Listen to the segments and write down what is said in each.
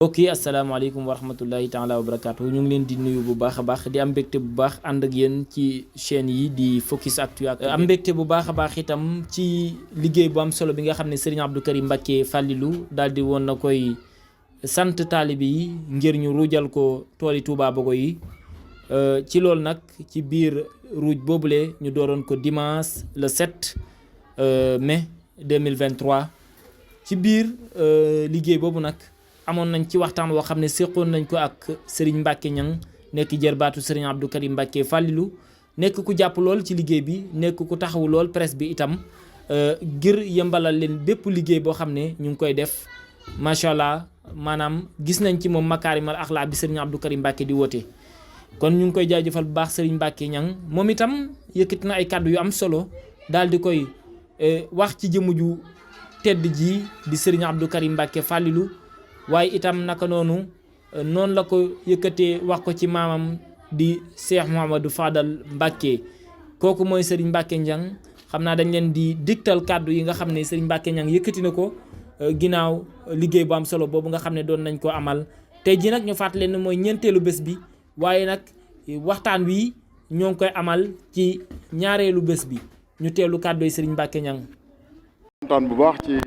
mbokk yi asalaamaaleykum wa rahmatullahi taala wa barakaatu ñu ngi leen di nuyu bu baax a baax di am mbégte bu baax ànd ak yéen ci chaîne yi di Focus Actu am mbégte bu baax a baax itam ci liggéey bu am solo bi nga xam ne Serigne Abdou Karim Mbacké Fallilou daal di woon na koy sant taalibe yi ngir ñu ruujal ko tooli Touba Bogo yi ci loolu nag ci biir ruuj boobule ñu dooroon ko dimanche le 7 mai 2023 ci biir liggéey boobu nag amoon nañ ci waxtaan woo xam ne séqoon nañ ko ak Serigne Mbacké Niang nekk jërbaatu Serigne Abdou Karim Mbacké Fallilou nekk ku jàpp lool ci liggéey bi nekk ku taxawu lool presse bi itam ngir yembalal leen bépp liggéey boo xam ne ñu ngi koy def macha allah maanaam gis nañ ci moom makaarimal axlaa bi Serigne Abdou Karim Mbacké di woote. kon ñu ngi koy jaajëfal bu baax Serigne Mbacké Niang moom itam yëkkati na ay kàddu yu am solo daal di koy wax ci jëmm ju tedd ji di Serigne Abdou Karim Mbacké Fallilou. waaye itam naka noonu la ko yëkkatee wax ko ci maamam di Cheikh Mouhamadou Fadal Mbacké kooku mooy Serigne Mbacké Niang xam naa dañ leen di digtal kàddu yi nga xam ne Serigne Mbacké Niang yëkkati na ko ginnaaw liggéey bu am solo boobu nga xam ne doon nañ ko amal tey ji nag ñu fàttali leen ne mooy ñeenteelu bés bi waaye nag waxtaan wi ñoo ngi koy amal ci ñaareelu bés bi ñu teelu kàddu yi Serigne Mbacké Niang. kontaan bu baax ci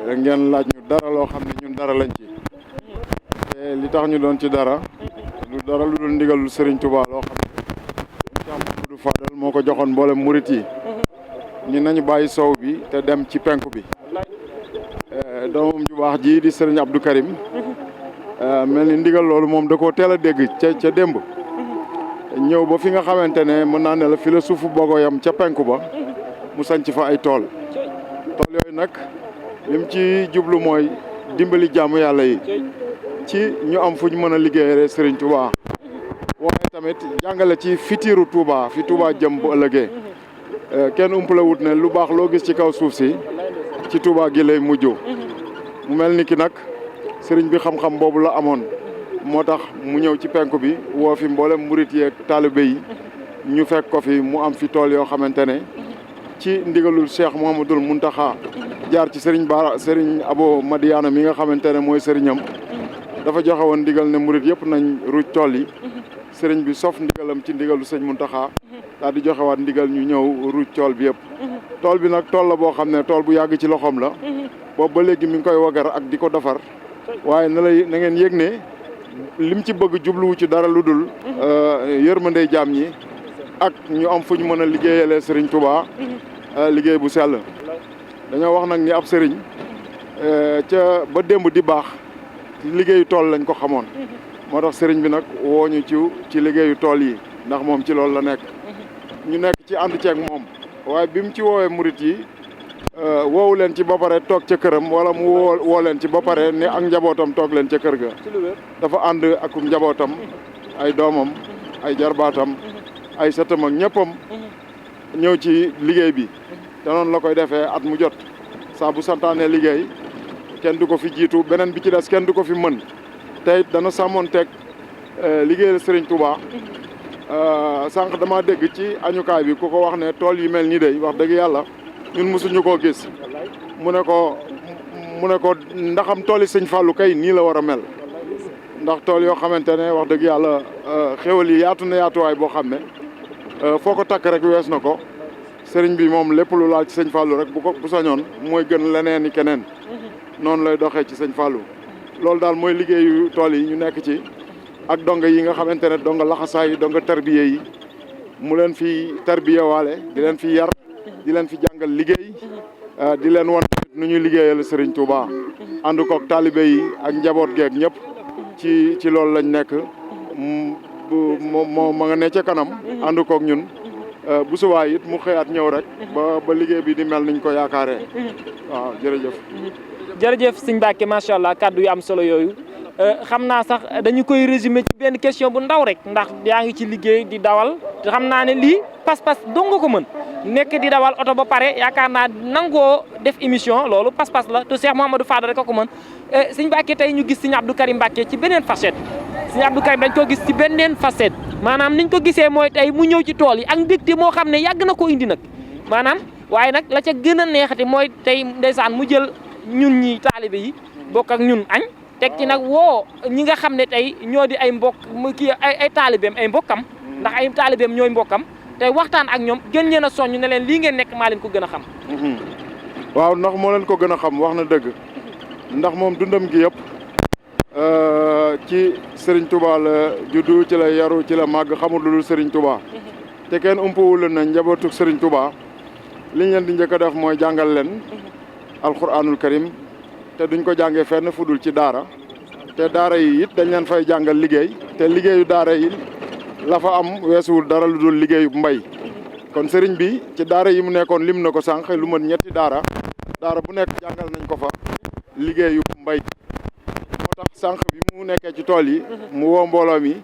ngeen laaj ñu dara loo xam ne ñun dara lañ ci te li tax ñu doon ci dara lu dul ndigalul Serigne Touba loo xam ne Cheikh Mouhamadou Fadal moo ko joxoon mboolem murit yi ni nañu bàyyi sow bi te dem ci penku bi doomam ju baax ji di Serigne Abdou Karim mel ni ndigal loolu moom da koo teel a dégg ca démb ñëw ba fi nga xamante ne mën naa ne la fi la suufu Bogo yam ca penku ba mu sanc fa ay tool yooyu nag lim ci jublu mooy dimbali jaamu yàlla yi ci ñu am fu ñu mën a liggéeyee Serigne Touba waaye tamit jàngale ci fitiiru Touba fi Touba jëm bu ëllëgee kenn umpale wut ne lu baax loo gis ci kaw suuf si ci Touba gi lay mujj mu mel ni ki nag Serigne bi xam-xam boobu la amoon moo tax mu ñëw ci penku bi woo fi mboolem murit yeeg taalibe yi ñu fekk ko fi mu am fi tool yoo xamante ne ci ndigalul Cheikh Mouhamadoul Mountakha jaar ci Serigne Abo Madiana mi nga xamante ne mooy sëriñam dafa joxe woon ndigal ne murit yëpp nañ ruuj tool yi Serigne bi sof ndigalam ci ndigalu sëñ Mountakha daal di joxe waat ndigal ñu ñëw ruuj tool bi yëpp. tool bi nag tool la boo xam ne tool bu yàgg ci loxoom la boobu ba léegi mi ngi koy wagar ak di ko defar waaye na ngeen yëg ne lim ci bëgg jubluwu ci dara lu dul yërmandey jaam ñi ak ñu am fu ñu mën a liggéeyalee Serigne Touba liggéey bu sell. dañoo wax nag ni ab sëriñ ca ba démb di baax liggéeyu tool lañ ko xamoon moo tax sëriñ bi nag woo ñu ci liggéeyu tool yi ndax moom ci loolu la nekk ñu nekk ci ànd ceeg moom waaye bi mu ci woowee murit yi woowu leen ci ba pare toog ca këram wala mu woo leen ci ba pare ne ak njabootam toog leen ca kër ga dafa ànd ak njabootam ay doomam ay jarbaatam ay sëtam ak ñëppam ñëw ci liggéey bi te noonu la koy defee at mu jot saa bu santaane liggéey kenn du ko fi jiitu beneen bi ci des kenn du ko fi mën te it dana sàmmoon teg liggéeyal Serigne Touba sànq dama dégg ci añukaay bi ku ko wax ne tool yi mel nii day wax dëgg yàlla ñun mosuñu koo gis mu ne ko ndaxam tool yi Sëñ Fallou kay nii la war a mel ndax tool yoo xamante ne wax dëgg yàlla xéwal yi yaatu na yaatuwaay boo xam ne foo ko takk rek wees na ko sëriñ bi moom lépp lu laal ci sëñ Fallou rek bu sañoon mooy gën leneen ni keneen noonu lay doxee ci sëñ Fallou loolu daal mooy liggéeyu tool yi ñu nekk ci ak donga yi nga xamante ne donga laxasaay yi donga tarbiye yi mu leen fi tarbiye waale di leen fi yar di leen fi jàngal liggéey di leen won nu ñuy liggéeyal sëriñ Touba ànd koog taalibe yi ak njaboot geeg ñëpp ci loolu lañ nekk moo ma nga ne ca kanam ànd koog ñun bu subaa it mu xëyaat ñëw rek ba liggéey bi di mel niñ ko yaakaaree waaw jërëjëf sëñ Mbacké macha allah kàddu yu am solo yooyu xam naa sax dañu koy résumer ci benn question bu ndaw rek ndax yaa ngi ci liggéey di dawal te xam naa ne lii pas-pas dong nga ko mën nekk di dawal oto ba pare yaakaar naa nangoo def émission loolu pas-pas la te Cheikh Mouhamadou Fadal rek a ko mën sëñ Mbacké tey ñu gis sëñ Abdou Karim Mbacké ci beneen facette sëñ Abdou Karim dañ ko gis ci beneen facette maanaam niñ ko gisee mooy tey mu ñëw ci tool yi ak mbégte moo xam ne yàgg na ko indi nag maanaam waaye nag la ca gën a neexati mooy tey ndeysaan mu jël ñun ñi taalibe yi bokk ak ñun añ teg ci nag woo ñi nga xam ne tey ñoo di ay mbokk kii ay taalibeem ay mbokkam ndax ay taalibeem ñooy mbokkam tey waxtaan ak ñoom gën leen a soññ ne leen lii ngeen nekk maa leen ko gën a xam. waaw ndax moo leen ko gën a xam wax na dëgg ndax moom dundam gi yëpp ci Serigne Touba la juddu ci la yaru ci la màgg xamul lu dul Serigne Touba te kenn umpawul na njabootu Serigne Touba liñ leen di njëkk a def mooy jàngal leen alquranul karim te duñ ko jàngee fenn fudul ci daara te daara yi it dañ leen fay jàngal liggéey te liggéeyu daara yi la fa am weesuwul dara lu dul liggéeyu mbay kon sëriñ bi ci daara yi mu nekkoon lim na ko sànq lu mën ñetti daara bu nekk jàngal nañ ko fa liggéeyu mbay moo tax sànq bi mu nekkee ci tool yi mu woo mbooloo mi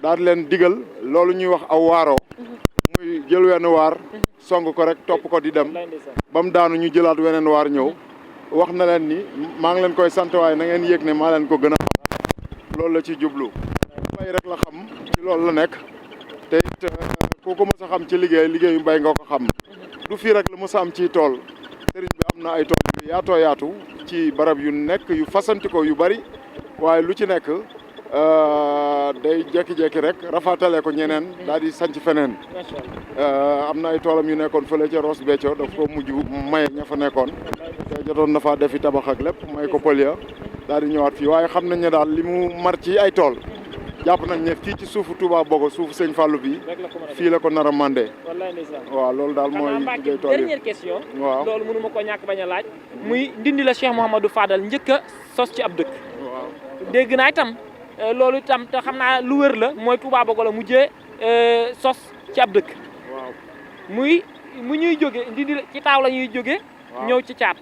daal leen digal loolu ñuy wax aw waaroo muy jël wenn waar song ko rek topp ko di dem ba mu daanu ñu jëlaat weneen waar ñëw wax na leen ni maa ngi leen koy sant waaye na ngeen yëg ne maa leen ko gën a xam loolu la ci jublu mbay rek la xam ci loolu la nekk te it ku ko mës a xam ci liggéeyu mbay nga ko xam du fii rek la mës a am ci tool sëriñ bi am na ay tool yu yaatoo yaatu ci barab yu nekk yu fasanti ko yu bari waaye lu ci nekk day jékki-jékki rek rafatale ko ñeneen daal di sanc feneen am na ay toolam yu nekkoon fële ca Ross Béthio daf ko mujj maye ña fa nekkoon te jotoon na faa defi tabax ak lépp may ko pël ya daal di ñëwaat fii waaye xam nañ ne daal li mu mar ci ay tool jàpp nañ ne fii ci suufu Touba Bogo suufu sëñ Fallou bi fii la ko nar a mandé waaw loolu daal mooy liggéey tool yi dernière question waaw loolu mënu ma ko ñàkk bañ a laaj muy Ndindi la Cheikh Mouhamadou Fadal njëkk a sos ci ab dëkk dégg naa itam loolu itam te xam naa lu wër la mooy Touba Bogo la mujjee sos ci ab dëkk mu ñuy jóge Ndindi ci taaw la ñuy jóge ñëw ci caat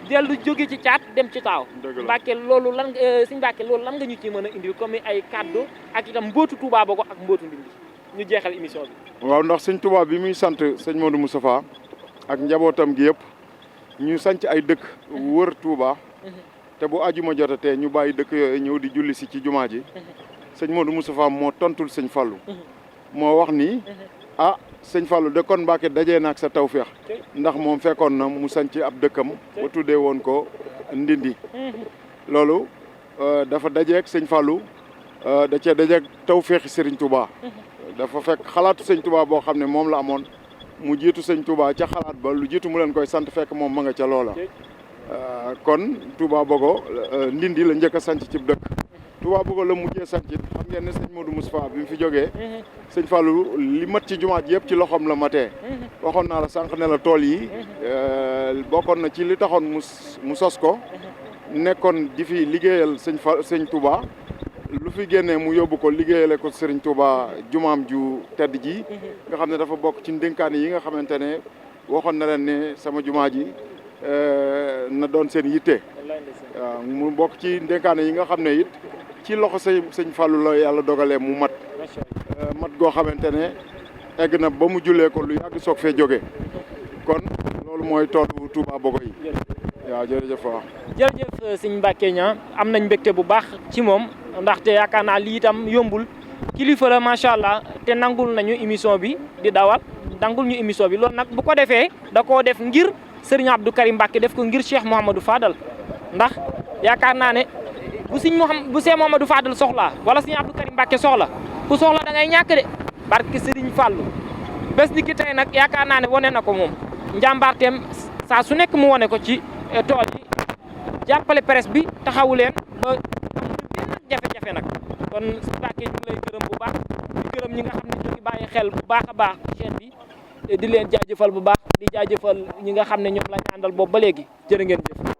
dellu jóge ci caat dem ci taaw Mbàkke loolu lan Sëñ Mbàkke loolu lan nga ñu ci mën a indil comme ay kaddu ak itam mbootu Touba Bogo ak mbootu Ndindi ñu jeexal émission bi waaw ndax sëñ Touba bi muy sant sëñ Modou Moustapha ak njabootam gi yëpp ñu sanc ay dëkk wër Touba te bu ajuma jotatee ñu bàyyi dëkk yooyu ñëw di julli si ci jumaa ji sëñ Modou Moustapha moo tontul sëñ Fallou moo wax ni sëñ Fallou de kon Mbàkke dajee naag sa tawféex ndax moom fekkoon na mu sanc ab dëkkam ba tuddee woon ko Ndindi loolu dafa dajeeg sëñ Fallou da cee dajeeg tawféexi Serigne Touba dafa fekk xalaatu sëñ Touba boo xam ne moom la amoon mu jiitu sëñ Touba ca xalaat ba lu jiitu mu leen koy sant fekk moom ma nga ca loola kon Touba Bogo Ndindi la njëkk a sanc ci dëkk Touba Bogo la mujjee sanc xam ngeen ne sëñ Modou Moustapha bi mu fi jógee sëñ Fallou li mat ci jumaa ji yëpp ci loxoom la matee waxoon naa la sànq ne la tool yi bokkoon na ci li taxoon mu sos ko nekkoon di fi liggéeyal sëñ Touba lu fi génnee mu yóbbu ko liggéeyale ko Serigne Touba jumaam ju tedd ji nga xam ne dafa bokk ci ndénkaane yi nga xamante ne waxoon na leen ne sama jumaa ji na doon seen yitte waaw mu bokk ci ndénkaane yi nga xam ne it ci loxo sëñ Fallou la yàlla dogalee mu mat goo xamante ne egg na ba mu jullee ko lu yàgg soog fee jóge kon loolu mooy toolu Touba Bogo yi waaw jërëjëf waaw jërëjëf sëñ Mbacke Niang am nañ mbégte bu baax ci moom ndaxte yaakaar naa lii itam yombul kilifa la macha allah te nangul nañu émission bi di dawal nangul ñu émission bi loolu nag bu ko defee da koo def ngir Serigne Abdou Karim Mbacke def ko ngir Cheikh Mouhamadou Fadal ndax yaakaar naa ne bu Cheikh Mouhamadou Fadal soxlaa wala Serigne Abdou Karim Mbacke soxla ku soxla da ngay ñàkk de barke Serigne Fallou bés ni ki tey nag yaakaar naa ne wane na ko moom njàmbaarteem saa su nekk mu wane ko ci tool yi jàppale presse bi taxawu leen ba amuñu benn jafe-jafe nag kon Mbacke ñu ngi lay gërëm bu baax di gërëm ñi nga xam ne ñu ngi bàyyi xel bu baax a baax chaîne bi di leen jaajëfal bu baax di jaajëfal ñi nga xam ne ñoom la ñu àndal boobu ba léegi jërë ngeen jëf